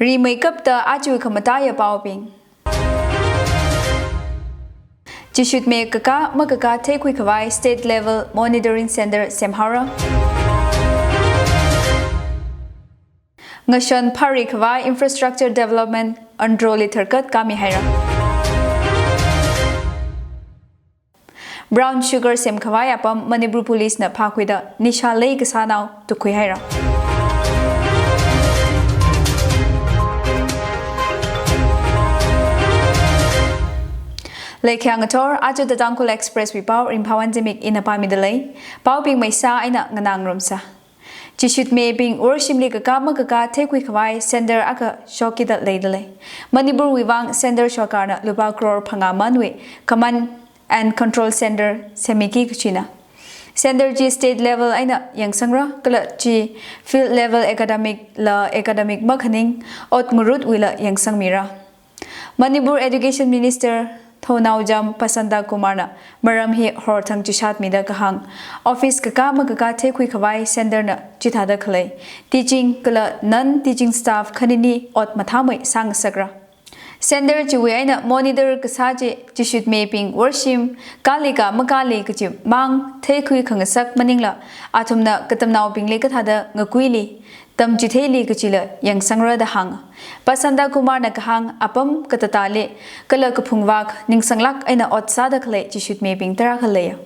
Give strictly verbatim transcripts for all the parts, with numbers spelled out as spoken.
Rimeikapta aja khamataiya paobing. Chishutme kakā makakā theikhui khavai State Level Monitoring Center semhaora. Ngashan phari khavai infrastructure development Andro li tharkat kami haira. Brown sugar sem khavai apam Manipur Police na phākhuida nisha lei kasānao tukhui haira. Leikhyang athor, aja The Tangkhul Express wui pao Ringphāwon Zimik ina pāmida lei. Paobing maisa eina nganā ngarumsa. Chishutmebing worshimli kakā makakā theikhui khavai center akha shokkida leida lei. Manipur wui vang center sorkarna lupā crore phangā manwui command and control center semiki kachina. Center chi state level eina yangsangra kala chi field level academic la academic makhaning ot ngarutwuila yangsangmira. Manipur Education Minister Thounaojam Basanta Kumar na maram hi horthang chishatmida kahāng, office kakā makakā theikhui khavai center na chithāda khalei teaching kala non-teaching staff khanini ot mathāmei sāngasakra. Center chiwui eina monitor kasā chi chishutmebing worshim kāli ka makāli kachi mang theikhui khangasak maningla athumna katamnaobingli kathāda ngakuili tamchitheili kachila yangsangra da hānga. Basanta Kumar na kahāng apam katatali kala kaphungvak ningsanglak eina ot sāda khalei chishutmebing tarākha leiya.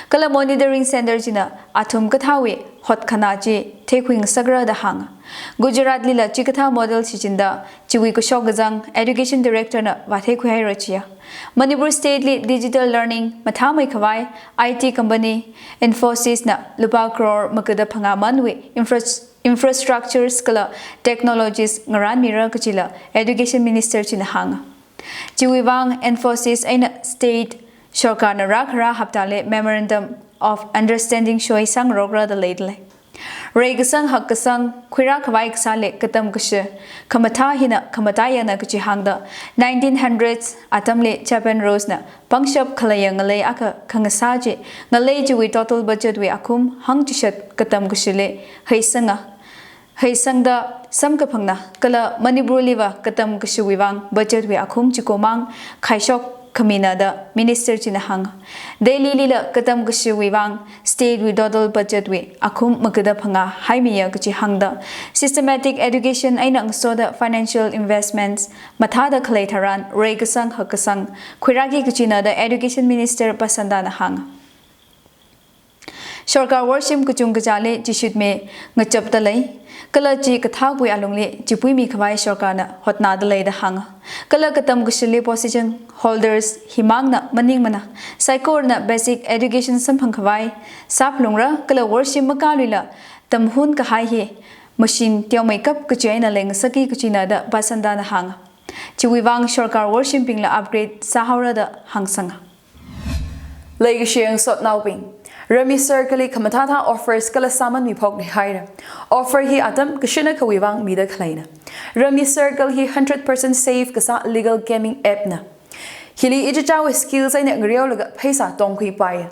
Kala monitoring center china athum kathāwui hotkhana chi theikhui ngasakra da hānga. Gujarat lila chikathā model shichinda chiwui kashok kazang education director na vātheikhui haira chiya. Manipur state li digital learning mathāmei khavai I T company Infosys na lupā crore magada phangā manwui infras- infrastructures kala technologies ngaranmira kachila Education Minister china hānga. Chiwui vang Infosys eina state sorkarna rākhara haptali memorandum of understanding soi sangrokra da leida lei. Reikasang hakkasang khuirā khavai kasāli katam kashi khamathā hina khamataiyana kachi hāngda nineteen hundreds atamli Japan Rose na pangshap khaleiya ngalei akha khangasā chi ngalei chiwui total budget wui akhum hangchishat katam kashili heisanga. Heisangda samkaphangna kala Manipur liva katam kashiwui vang budget wui akhum chikomang khaishok khamina da minister china hānga. Delhi lila katam kashiwui vang state wui total budget wui akhum magada phangā haimiya kachi hāngda systematic education eina ngasoda financial investments mathāda khalei tharan reikasang hakkasang khuirāki kachina da Education Minister Basanta na hānga. Sorkar worshim kachungkachāli chishutme ngachapta lei, kala chi kathākwui alungli chipuimi khavai sorkarna hotnada lei da hānga. Kala katam kashili position holders himangna maningmana, saikorana basic education samphang khavai sāphalungra, kala worshim makāluila tamhun kahai hi machine teomeikap kachi eina leingasaki kachina da Basanta na hānga. Chiwui vang sorkar worshimbingla upgrade sāhaora da hāngsanga. Leikashi ngasotnaobing, Rami Circle li khamathāthā offers kala sāman miphok leihaira. Offer hi atam kashina khawui vang mida khaleina. Rami Circle hi hundred percent safe kasā legal gaming app na. Hili ichichāwui skills eina ngareolaga pheisā tongkhuipaiya.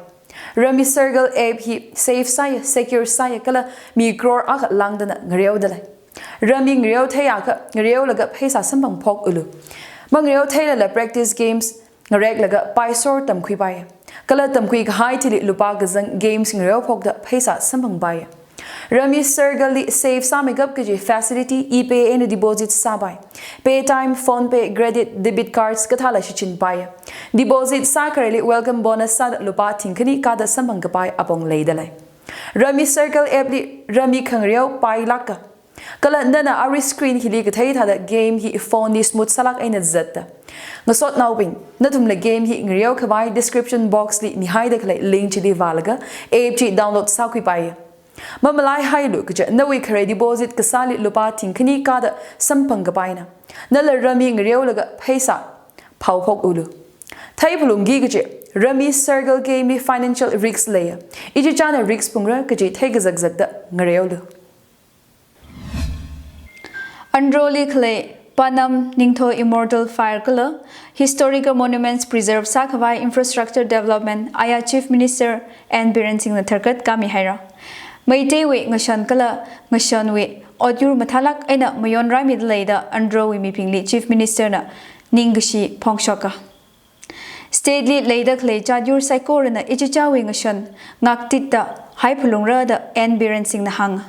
Rami Circle app hi safe sāya, secure sāya kala mi crore akha lāngdana ngareodalei. Rami ngareo theiakha ngareolaga pheisā samphang phokulu. Mangareo theilala practice games ngareklaga paisor tamkhuipaiya. Kala tamkhui kahai thili lupā kazang games ngareo phokda pheisā samphangpaiya. Rami Circle li safe sāmeikap kaji facility ePay eina deposit sāpai. Paytm, PhonePe, credit, debit cards kathāla shichinpaiya. Deposit sākhareili welcome bonus sāda lupā thingkhani kāda samphang kapai apong leidalei. Rami Circle app li rami khangareo pailāka. Kala nana arui screen hili kathei thāda game hi phone li smooth sālāk eina zatta. Ngasotnaobing, nathumla game hi ngareo khavai description box li mihaida khalei link chili vālaga app chi download sākhuipaiya. Mamalaihailu kaja nawui khare deposit kasāli lupā thingkhani kāda samphang kapaina. Nala rami ngareolaga pheisā phaophokulu. Theiphalungki kaja Rami Circle game li financial risk leiya. Ichichāna risk phungra kaji theikazakzakda ngareolu. Andro li khalei Panam Ningtho Immortal Fire kala Historical Monuments Preserve sākhavai Infrastructure Development aya Chief Minister N Biren Singh na tharkat kami haira. Meiteiwui ngashan kala ngashanwui otyur mathālāk eina mayonraimida leida Andhrowui mibingli Chief Minister na ningkashi phongshoka. State li leida khalei chatyur saikorana ichichāwui ngashan ngaktitda haiphalungra da N Biren Singh na hānga.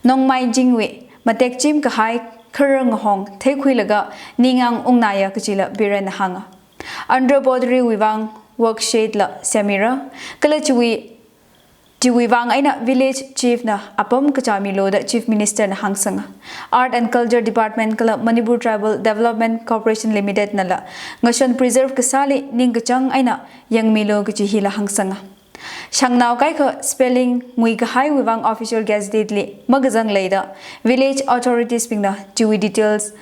Nongmai Jingwui matekchim kahai kharar ngahong theikhuilaga ningang ungnaya kajila Biren na hānga. Andhra Pottery wui vang work shed la semira, kala chiwui chiwui vang eina village chief na apam kachāmilu da Chief Minister na hāngsanga. Art and Culture Department kala Manipur Tribal Development Corporation Limited nala ngashan preserve kasāli ningkachāng eina yangmilu kaji hila hāngsanga. Shangnao kaikha spelling ngui kahaiwui vang Official Gazette li makazang leida village authorities bingna chiwui details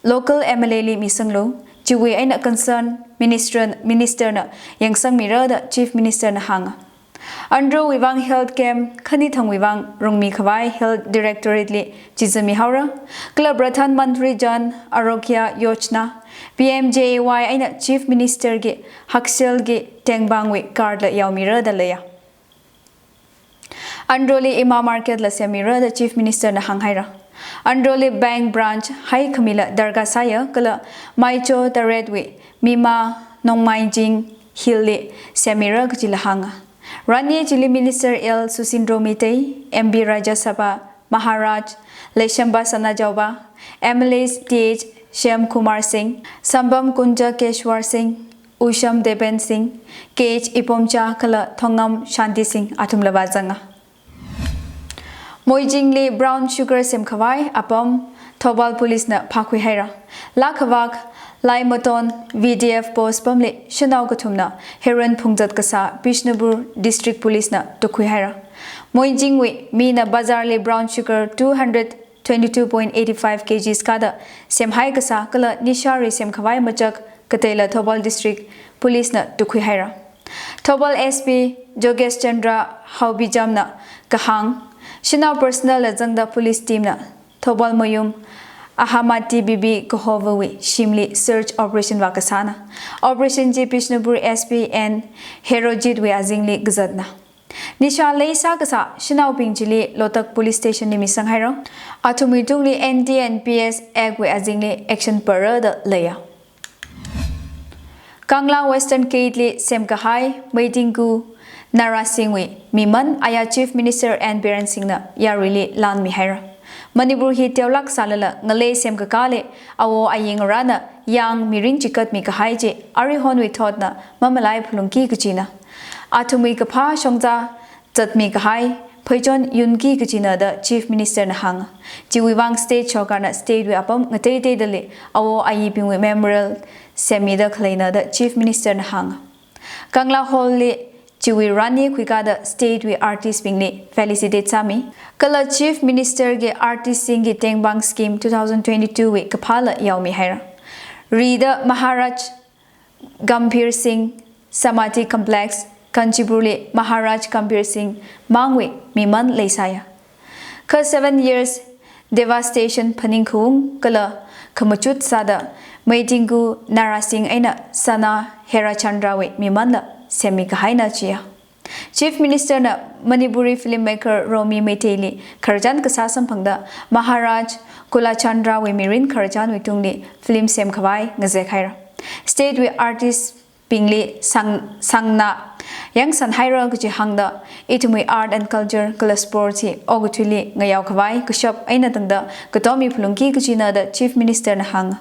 local M L A li misanglu, chiwui eina concern minister, minister na yangsangmira da Chief Minister na hānga. Andhrowui vang health camp khanithangwui vang rungmi khavai Health Directorate li chizami haora. Kala Pradhan Mantri Jan Arogya Yojana, P M J A Y eina Chief Minister ki hakselki tengpangwui card la yaomira da leiya. Andhroli ima market la semira da Chief Minister na hānghaira. Andhroli bank branch haikhamila darkar sāya kala maicho taretwui mima Nongmai Jing Hill li semira kajila hānga. Rani chili Minister L Susindro Meitei, M P Rajya Sabha Maharaj Leishemba Sanajaoba, M L As T H Shyam Kumar Singh, Sambam Kunja Keshwar Singh, Usham Deben Singh, K H Ipomcha kala Thongam Shanti Singh athumla vāzanga. Moijing li brown sugar semkhavai apam Thoubal Police na phākhuihaira. Lakhavak Laimaton V D F post pamli shanao kathumna heroin phungzat kasā Bishnupur District Police na tukhuihaira. Moijingwui mina bazar li brown sugar two hundred twenty-two point eight five K Gs kada semhai kasā kala nishari semkhavai machak kateila Thoubal District Police na tukhuihaira. Thoubal S P Jogesh Chandra Haobijam na kahāng, shanao personnel la zangda police team na Thoubal mayum Ahamati Bibi kahovawui shimli search operation vākasāna. Operation chi Bishnupur S P N Herojit wui azingli kazatna. Nisha leisā kasā shanaobing chili Lotak Police Station li misanghaira. Athumwui tungli N D and P S Act wui azingli action para da leiya. Kangla Western Gate li semkahai Meidingku Nara Singh wui miman aya Chief Minister N Biren Singh na yaruili lanmihaira. Manipur hi teolāk sālala ngalei semkakāli awo ayi ngarāna yang mirin chikatmi kahai chi arihonwui thotna mamalai phalungki kajina. Athumwui kaphā shongza zatmi kahai pheichon yunki kajina da Chief Minister na hānga. Chiwui vang state sorkarna state wui apam ngateiteidali awo ayibingwui memorial semmida khaleina da Chief Minister na hānga. Kangla Hall li chiwui rani khuikada state wui artist bingli felicitate sāmi. Kala Chief Minister ki artist singki tengpang scheme two thousand twenty-two wui kaphāla yaomihaira. Rida Maharaj Gambhir Singh Samadhi Complex, Kanchanpur li Maharaj Gambhir Singh mangwui miman leisāya. Kha seven years devastation phaningkhaung kala khamachut sāda Meidingku Nara Singh eina Sana Herachandra wui mimanla semmi kahaina chiya. Chief Minister na Manipuri filmmaker Romi Meitei li khararchan kasā samphangda Maharaj Kulachandra wui mirin khararchanwui tungli film semkhavai ngazekhaira. State wui artist bingli sang, sangna yangsanhaira kaji hāngda, ithumwui art and culture kala sports hi okathuili ngayao khavai kashap eina tangda katommi phalungki kajina da Chief Minister na hānga.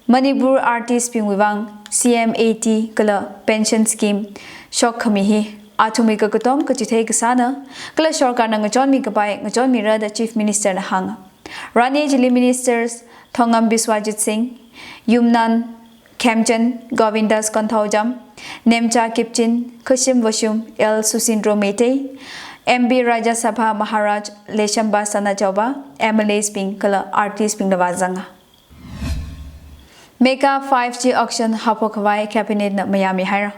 Manipur artist bingwui vang C M A T kala pension scheme shokkhami hi athumwui kakatom kachithei kasāna, kala sorkarna ngachonmi kapai ngachonmira da Chief Minister na hānga. Rani chili Ministers Thongam Biswajit Singh, Yumnam Khemchand, Govindas Konthoujam, Nemcha Kipchin, Khashim Vashum, L Susindro Meitei, M P Rajya Sabha Maharaj Leishemba Sanajaoba, M L As bing kala artist bingla vāzanga. Mega five G auction haophokkhavai Cabinet na mayāmihaira.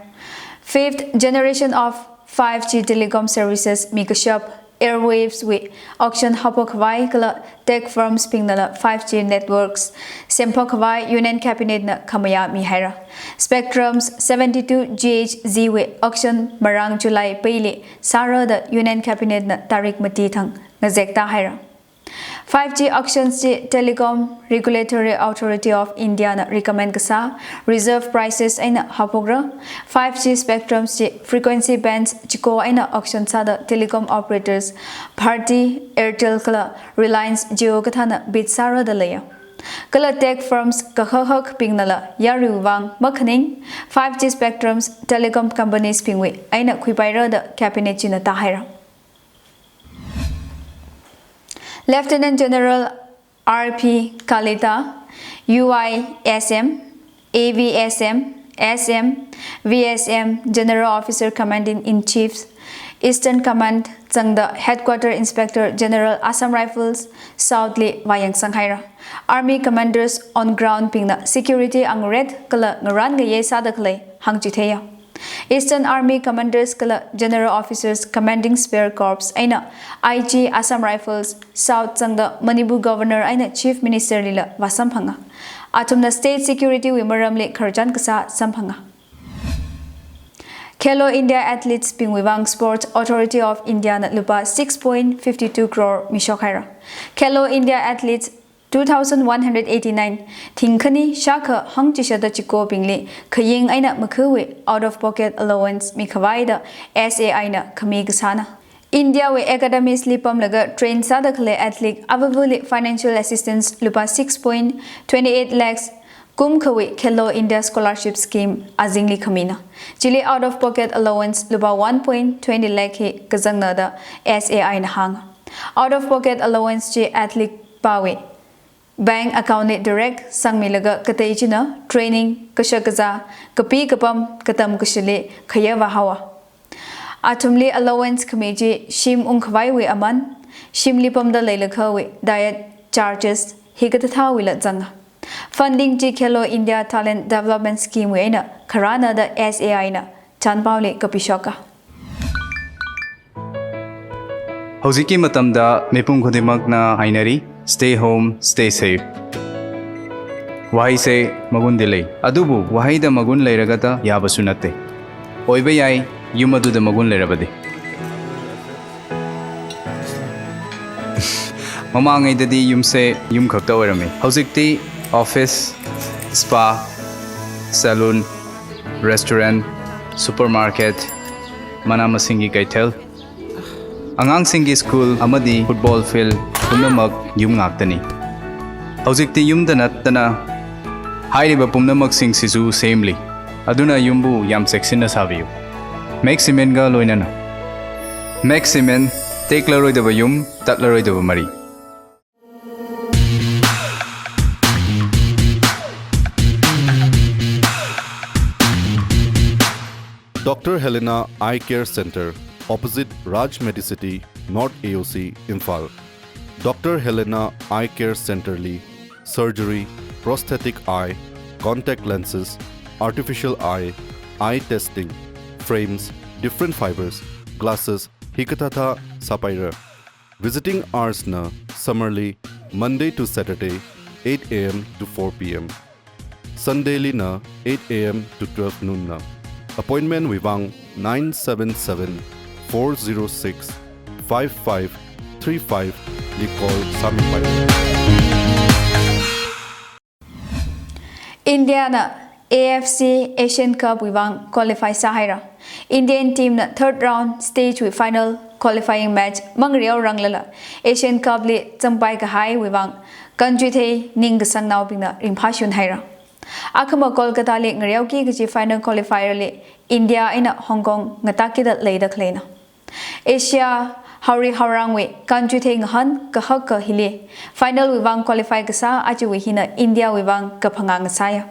Fifth generation of five G telecom services mikashap Airwaves wui auction haophokkhavai kala tech firms bingnala five G networks semphokkhavai Union Cabinet na khamayā mihaira. Spectrums seventy-two G H Z wui auction marāng July peili sāra da Union Cabinet na tarik mati thang ngazekta haira. Five G auctions chi Telecom Regulatory Authority of India na recommend kasā reserve prices eina haophokra. Five G spectrums chi frequency bands chiko eina auction sāda telecom operators Bharti Airtel kala Reliance Jio kathāna bid sāra da leiya. Kala tech firms kahak hakbingnala yaruiwui vang makhaning five G spectrums telecom companies bingwui eina khuipaira da cabinet china tāhaira. Lieutenant General R P Kalita, U I S M, A V S M, S M, V S M, General Officer Commanding in Chief, Eastern Command zangda Headquarter Inspector General Assam Rifles South li vāyangsang haira. Army commanders on ground bingna security angaret kala ngaran ngayei sāda khalei hāngchitheiya. Eastern Army Commanders kala General Officers Commanding Spear Corps eina I G Assam Rifles South zangda Manipur Governor eina Chief Minister lila vāsamphanga. Athumna state security wui maramli khararchan kasā samphanga. Khelo India athletes bingwui vang Sports Authority of India na lupā six point fifty two crore mishok haira. Khelo India athletes two thousand one hundred eighty-nine thingkhani shākha hangchishada chikobingli khaying eina makhuiwui out of pocket allowance mikhavai da S A I na khami kasāna. India wui academies li pamlaga train sāda khalei athlete avavali financial assistance lupā six point twenty eight lakhs kumkhawui Khelo India Scholarship Scheme azingli khamina. Chili out of pocket allowance lupā one point twenty lakh hi kazangna da S A I na hānga. Out of pocket allowance chi athlete pawui bank account li direct sangmilaga katei china training, kashak kazā, kapi kapam, katam kashili khayā vāhaowa. Athumli allowance khami chi shim ungkhavaiwui aman, shimli pamda leilakhawui diet charges hikathāthāwuila zanga. Funding chi Khelo India Talent Development Scheme wui eina kharāna da S A I na chanpaoli kapishoka. Hꯧjikki matamda mipum khudingmakna hainari, stay home, stay safe. Wahaise magundi lei. Adubu wahaida magun leiragata yābasu natte. Oiba yai, yum aduda magun leirabadi. Mamāngaidadi yumse yum khakta oirame. Hojikti office, spa, salon, restaurant, supermarket, manā masinggi kaithel, angāngsinggi school amadi football field pumnamak yum ngaktani. Hojikti yumda nattana hairiba pumnamaksing sisu semli. Aduna yumbu yam cheksinna sābiyu. Max Cement ga loinana. Max Cement, teklaroidaba yum, tatlaroidaba mari. Doctor Helena Eye Care Center, opposite Raj Medicity, North A O C, Imphal. Doctor Helena Eye Care Center li surgery, prosthetic eye, contact lenses, artificial eye, eye testing, frames, different fibers, glasses, hikathāthā sāpaira. Visiting hours na summer li Monday to Saturday, eight A M to four P M. Sunday li na eight A M to twelve noon na. Appointment wui vang nine seven seven, four zero six, five five three five li call sāmipai. India na A F C Asian Cup wui vang qualify sāhaira. Indian team na third round stage wui final qualifying match mangareo ranglala Asian Cup li zangpai kahaiwui vang kanchuithei ningkasangnaobingna ringphāshun haira. Akhama Kolkata li ngareoki kaji final qualifier li India eina Hong Kong ngatākida leida khaleina. Asia haori haorangwui kanchuithei ngahān kahaka hili final wui vang qualify kasā achiwui hina India wui vang kaphangā ngasāya.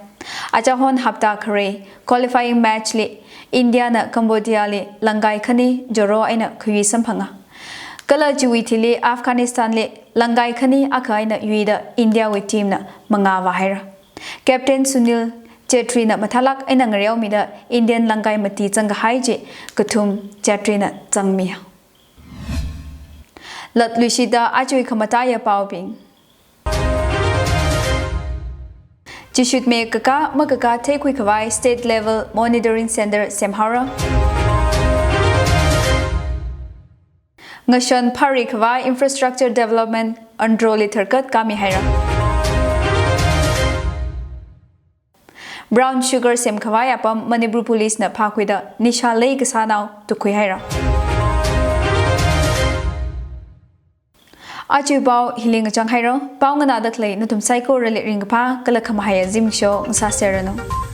Achahon hapta khare qualifying match li India na Cambodia li langkai khani zero eina khayui samphanga. Kala chiwui thili Afghanistan li langkai khani akha eina yuida India wui team na mangā vāhaira. Captain Sunil Chhetri na mathālāk eina ngareomida Indian langkai mati zangkahai chi kathum Chhetri na zangmiya. Latluishida achui khamataiya paobing. Chishutme kakā makakā theikhui khavai state level monitoring center semhaora. Ngashon phari khavai infrastructure development Andro liter khat kāmi haira. Brown sugar semkhavai apam Manipur Police na phākhuida nisha lei kasānao tukkhui haira. Aja pao hili ngachang haira. Pao nganāda khalei nathum saikorali ringkaphā kala khamahaiya zimiksho ngasāserranu.